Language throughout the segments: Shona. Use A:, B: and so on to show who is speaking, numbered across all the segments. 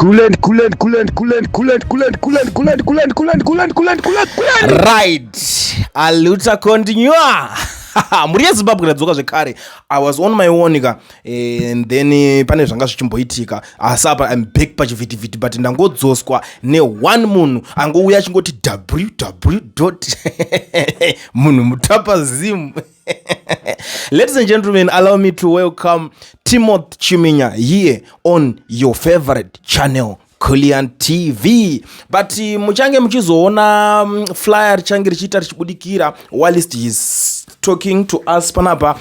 A: Coolant, coolant, coolant, coolant, coolant, coolant, coolant, coolant, coolant, coolant, coolant, coolant, coolant, coolant.
B: Right, aluta continua. Mhuri yeZimbabwe, ndadzoka zvekare. I was on my own ka, and then pane zvanga zvichimboitika, asi apa I'm back pachivhitivhiti, but ndangodzoswa neone munhu angouya achingoti www dot munhu mutapa zim. Ladies and gentlemen, allow me to welcome Timothy Chiminya here on your favorite channel, Culian TV. But muchange muchizoona flyer richange richiita richibudikira whilst he's talking to us panapa.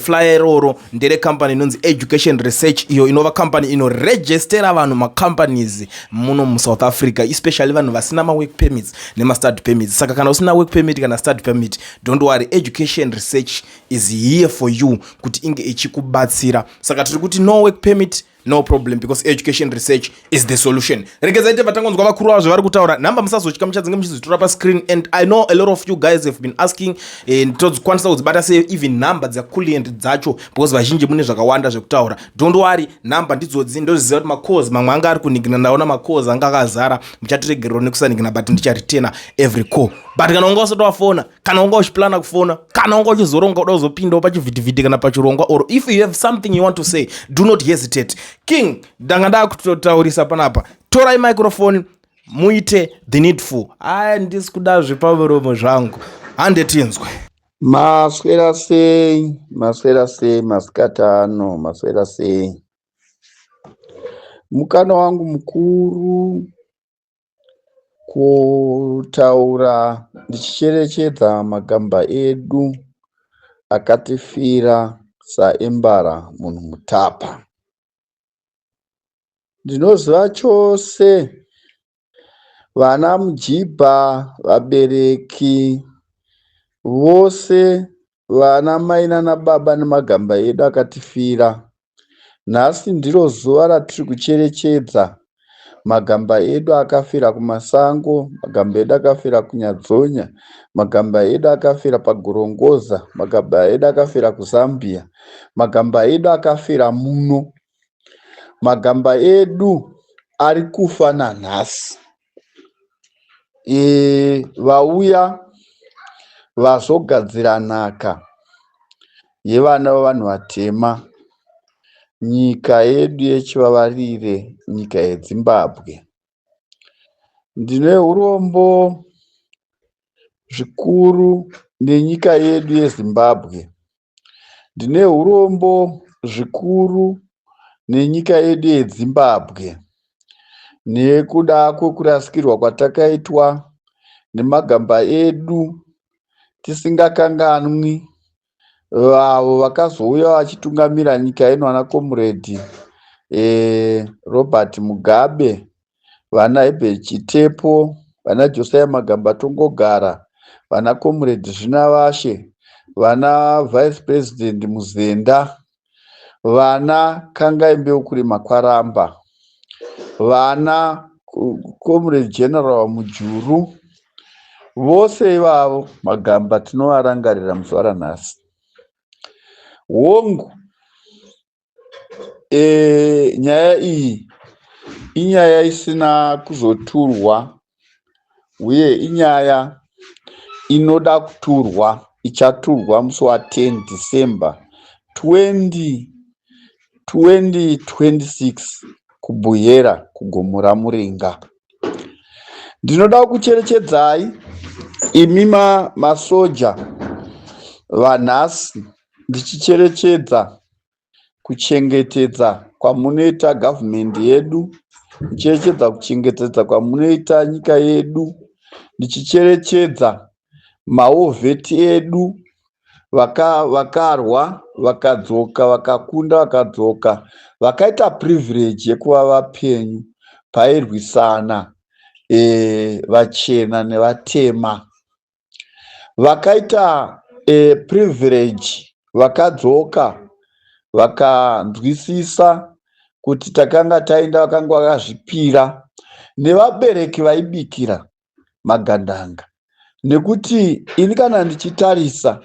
B: Flyer iroro ndere company inonzi Education Research, iyo inova company inoregistera vanhu, macompanies muno muSouth Africa, especially vanhu vasina mawork permits nemastudy permits. Saka kana usina work permit kana study permit, don't worry, Education Research is here for you kuti inge ichikubatsira. Saka tiri kuti no work permit, no problem, because Education Research is the solution. Regedzai tebva tangonzwa vakuru vavo zvavari kutaura. Nhamba musazotya, muchadzinge muchizitora pascreen, and I know a lot of you guys have been asking, todzikwanisa kudzibata sei even nhamba dzaculient dzacho, because vazhinji mune zvakawanda zvekutaura. Don't worry, nhamba ndidzodzi. Ndoziva kuti macalls mamwe anga ari kunigina, ndaona macalls anga akazara, muchatiregerero nekusanigina, but ndicharetena every call. But kana unga usati wafona, kana unga uchiplana kufona, kana unga uchizoronga uda kuzopindawo pachivhitivhiti kana pachirongwa, or if you have something you want to say, do not hesitate. King, ndanga ndakutotaurisa panapa. Torai microphone muite the needful. Aya, ndisi kuda zvepamuromo zvangu, handetinzwe.
C: Maswera sei? Maswera sei masikati ano? Maswera sei? Mukana wangu mukuru kutaura ndichicherechedza magamba edu akatifira saEmperor Munhu Mutapa. Ndinoziva chose vana mujibha, vabereki vose, vana mai nana baba nemagamba edu akatifira. Nhasi ndiro zuva ratiri kucherechedza magamba edu akafira kumasango, magamba edu akafira kuNyadzonya, magamba edu akafira paGorongoza, magamba edu akafira kuZambia, magamba edu akafira muno. Magamba edu ari kufa nanhasi. Vauya vazogadzira nhaka yevana vevanhu vatema, nyika yedu yechivavarire, nyika yeZimbabwe. Ndine urombo zvikuru nenyika yedu yeZimbabwe. Ndine urombo zvikuru nenyika yedu yeZimbabwe nekuda kwekurasikirwa kwatakaitwa nemagamba edu, tisingakanganwi vavo vakazouya vachitungamira nyika ino, vana Comrade Robert Mugabe, vana Herbert Chitepo, vana Josiah Magamba Tongogara, vana Comrade Zvinavashe, vana Vice President Muzenda, vana Kangai Mbeukurima Kwaramba, vana Comrade General Mujuru. Vose ivavo magamba tinovarangarira muzuva ranhasi. Hongu, nyaya iyi inyaya isina kuzoturwa, uye inyaya inoda kuturwa, ichaturwa musi wa10 December 20 2026 kuBuhera, kugomo raMuringa. Ndinoda kucherechedzai imi masoja vanhasi, ndichicherechedza kuchengetedza kwamunoita gavhumendi yedu, ndichicherechedza kuchengetedza kwamunoita nyika yedu, ndichicherechedza mawar vet edu vakarwa vakadzoka, vakakunda vakadzoka, vakaita privilege yekuva vapenyu pairwisana vachena nevatema, vakaita privilege, vakadzoka vakanzwisisa kuti takanga taenda, vakanga vakazvipira nevabereki vaibikira magandanga. Nekuti ini kana ndichitarisa,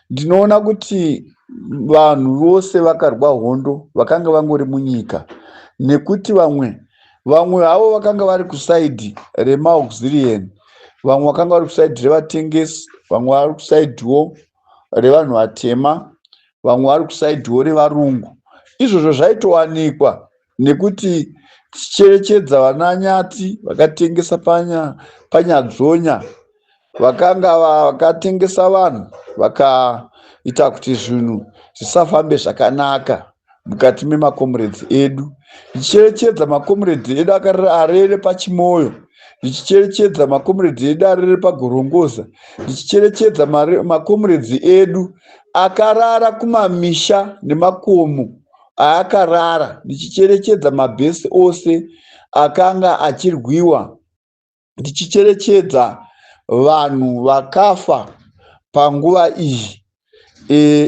C: ndinoona kuti vanhu vose vakarwa hondo vakanga vangori munyika, nekuti vamwe Vamwe havo vakanga vari kusaidhi remaauxilian, vamwe vakanga vari kusaidhi revatengesi, vamwe vari kusaidhiwo revanhu vatema, vamwe vari kusaidhiwo revarungu. Izvozvo zvaitowanikwa nekuti tichicherechedza vanaNyati vakatengesa paNyadzonya, vakanga vakatengesa vanhu vakaita kuti zvinhu zvisafambe zvakanaka mukati memakomuredzi edu. Ndichicherechedza makomuredzi edu arere paChimoyo, ndichicherechedza makomuredzi edu arere paGorongoza, ndichicherechedza makomuredzi edu akarara kumamisha nemakomo aakarara, ndichicherechedza mabhesi ose akanga achirwiwa, ndichicherechedza vanhu vakafa panguva iyi.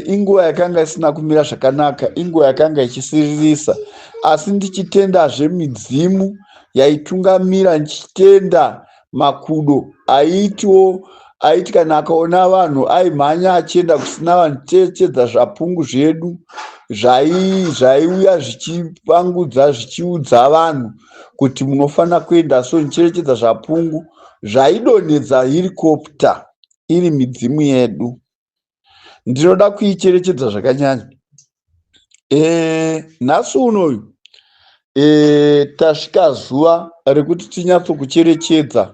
C: Inguva yakanga isina kumira zvakanaka, inguva yakanga ichisiririsa, asi ndichitendazve midzimu yaitungamira, ndichitenda makudo aitiwo aiti kana akaona vanhu aimhanya achienda kusina vanhu, ticherechedza zvapungu zvedu zvaiuya zvichipangudza zvichiudza vanhu kuti munofanira kuenda so, ndicherechedza zvapungu zvaidonhedza hirikopta iri midzimu yedu. Ndinoda kuicherechedza zvakanyanya. Nhasi unoyu tasvika zuva rekuti tinyatsokucherechedza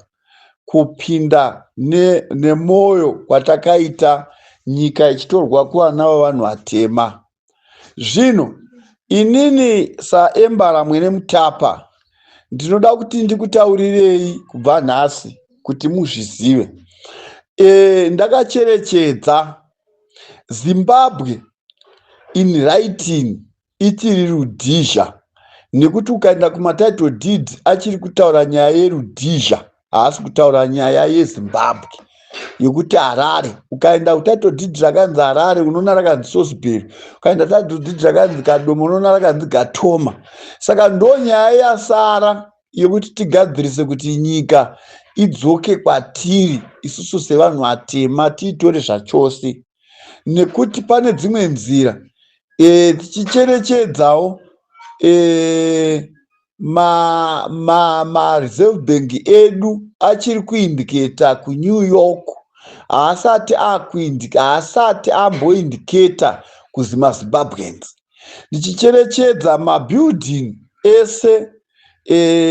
C: kupinda nemwoyo kwatakaita nyika ichitorwa kuvana vavanhu vatema. Zvino inini saEmbara Mwene Mutapa ndinoda kuti ndikutaurirei kubva nhasi kuti muzvizive. Ndakacherechedza Zimbabwe in writing ichiri Rhodesia, nekuti ukaenda kumatitle deeds achiri kutaura nyaya yeRhodesia, haasi kutaura nyaya yeZimbabwe yekuti Harare. Ukaenda kutitle deed rakanzi Harare, unoona rakanzi Salisbury. Ukaenda title deed rakanzi Kadoma, unoona rakanzi Gatoma. Saka ndo nyaya yasara yekuti tigadzirise kuti nyika idzoke kwatiri isusu sevanhu vatema, tiitore zvachose, nekuti pane dzimwe nzira tichicherechedzawo mareserve bank edu achiri kuindicata kuNew York, haasati akuindika, haasati amboindicata kuzimaZimbabweans. Ndichicherechedza mabuilding ese,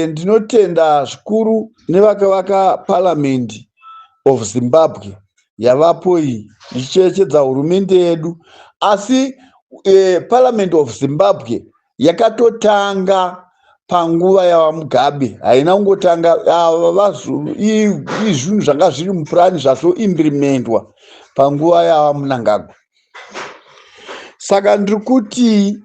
C: ndinotenda zvikuru nevakavaka Parliament of Zimbabwe yavapo iyi, ndichicherechedza hurumende yedu. Asi Parliament of Zimbabwe yakatotanga panguva yavaMugabe, haina kungotanga izvinhu zvanga zviri mupurani zvazoimplementwa panguva yavaMnangagwa. Saka ndiri kuti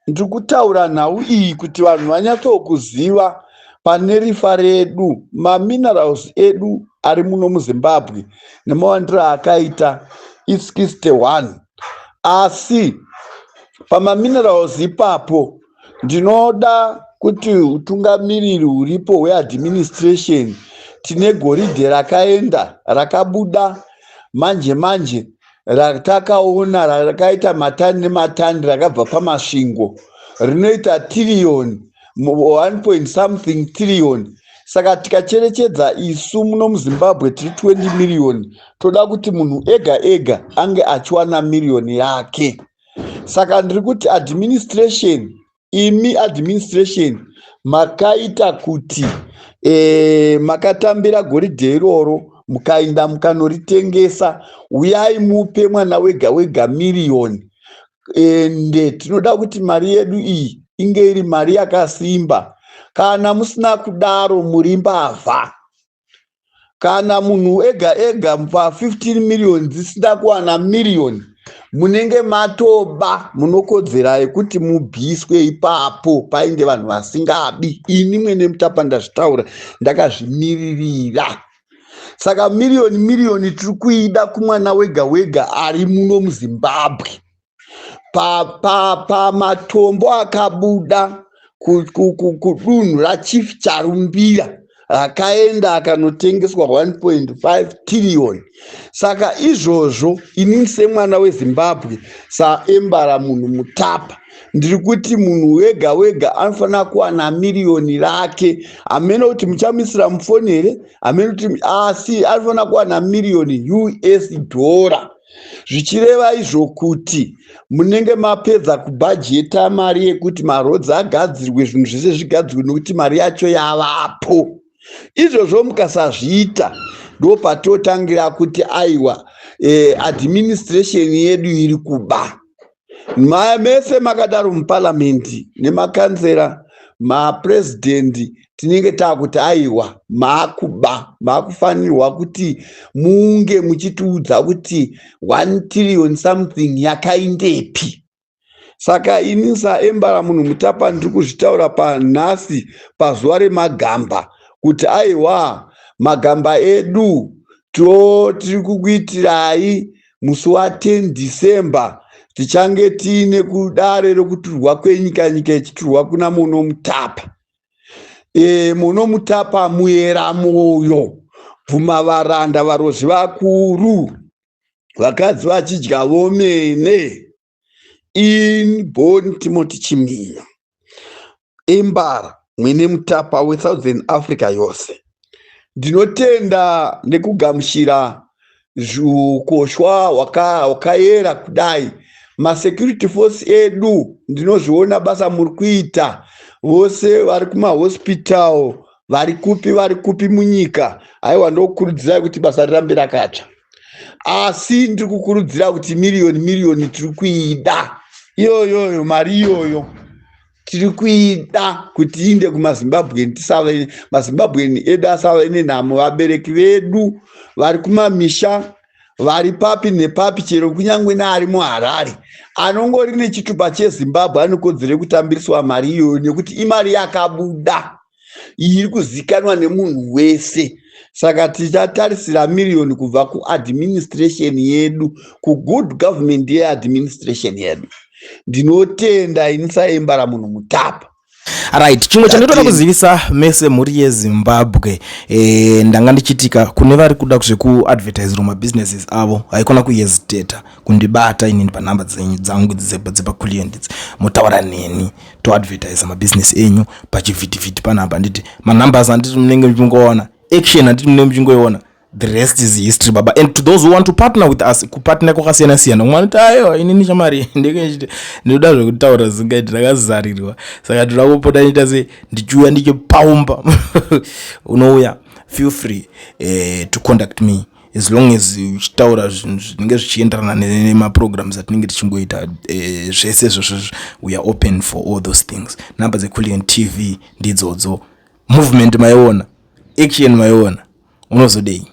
C: ndiri kutaura nhau iyi kuti vanhu vanyatsokuziva pane rifa redu, maminerals edu ari muno muZimbabwe nemawandiro akaita i61. Asi pamaminerals ipapo ndinoda kuti utungamiriri huripo hweadministration, tine goridhe rakaenda rakabuda manje manje ratakaona rakaita matani nematani rakabva paMasvingo, rinoita tiriyoni 1 point something tiriyoni. Saka tikacherechedza isu muno muZimbabwe tiri 20 miriyoni, toda kuti munhu ega ega ange achiwana miriyoni yake. Saka ndiri kuti administration, imi administration makaita kuti makatambira goridhe iroro mukaenda mukanoritengesa, uyai mupe mwana wega wega miriyoni. Ende tinoda kuti mari yedu iyi inge iri mari yakasimba. Kana musina kudaro muri mbavha. Kana munhu ega ega pa15 miriyoni dzisina kuwana miriyoni, munenge matoba, munokodzera yekuti mubviswe ipapo painde vanhu vasingabi. Ini Mwene Mutapa ndazvitaura ndakazvimiririra. Saka miriyoni miriyoni tiri kuida kumwana wega wega ari muno muZimbabwe. Pamatombo akabuda kudunhu raChief Charumbira rakaenda akanotengeswa 1.5 tiriyoni. Saka izvozvo inini semwana weZimbabwe, saEmbara Munhu Mutapa, Ndiri kuti munhu wega wega anofanira kuwana miriyoni rake. Hameno kuti muchamuisira mufoni here, hameno kuti, asi anofanira kuwana miriyoni US dollar, zvichireva izvo kuti munenge mapedza kubhajeta mari yekuti maroads agadzirwe, zvinhu zvese zvigadzirwe, nekuti mari yacho yavapo. Izvozvo mukasazviita, ndo patotangira kuti aiwa, administration yedu iri kuba. Mese makadaro muparamende nemakanzera, mapurezidendi, tinenge taakuti aiwa, maakuba. Maakufanirwa kuti munge muchitiudza kuti 1 trillion something yakaindepi. Saka ini saEmperor Munhu Mutapa ndiri kuzvitaura panhasi, pazuva remagamba, kuti aiwa, magamba edu to tiri kukuitirai musi wa10 December. Tichange tiine kudare rekuturwa kwenyika, nyika ichiturwa kuna Muno Mutapa. Muno Mutapa, muyera mwoyo, bvuma varanda, varozi vakuru, vakadzi vachidya vomene. Inborn Timothy Chiminya, Emperor Mwene Mutapa weSouthern Africa yose, ndinotenda nekugamuchira zvukoshwa hwakayera kudai. Masecurity force edu, ndinozviona basa muri kuita. Vose vari kumahospital, vari kupi, vari kupi munyika, aiwa, ndokurudzirai kuti basa rirambe rakatsva. Asi ndiri kukurudzira kuti miriyoni, miriyoni tiri kuida iyoyoyo. Mari iyoyo tiri kuida kuti iinde kumaZimbabwean. Tisave maZimbabwean edu asave nenhamo. Vabereki vedu vari kumamisha, vari papi nepapi, chero kunyange neari muHarare, anongori nechitupa cheZimbabwe anokodzero yekutambiriswa mari iyoyo, nekuti imari yakabuda iri kuzikanwa nemunhu wese. Saka tichatarisira miriyoni kubva kuadministration yedu, kugood government yeadministration yedu. Ndinotenda ini saEmperor Munhu Mutapa.
B: Right, chimwe chandinoda kuzivisa mese mhuri yeZimbabwe, ndanga ndichitika kune vari kuda zvekuadvertisira mabusinesses avo, haikona kuhesitata kundibata inini panhamba dzangu dzepaClient idzi. Motaura neni, toadvertisa mabusiness enyu pachivhitivhiti panapa. Handiti manumbers, handiti munenge muchingoona action, handiti munenge muchingoiona? The rest is history, baba. And to those who want to partner with us, kupartner kwakasiyana siyana. Umwe anoti, "Aiwa, inini chamari ndenge ndinoda zvekutaura zingaiti, ndakazarirwa, saka ndinoda kupota ndiita se ndichiuya ndichipaumba." Unouya, feel free to contact me, as long as uchitaura zvinhu zvinenge zvichienderana nemaprograms atinenge tichingoita. Zvese izvozvo, we are open for all those things. Namba dzeCulian TV ndidzodzo. Movement maiona, action maiona, unozodei?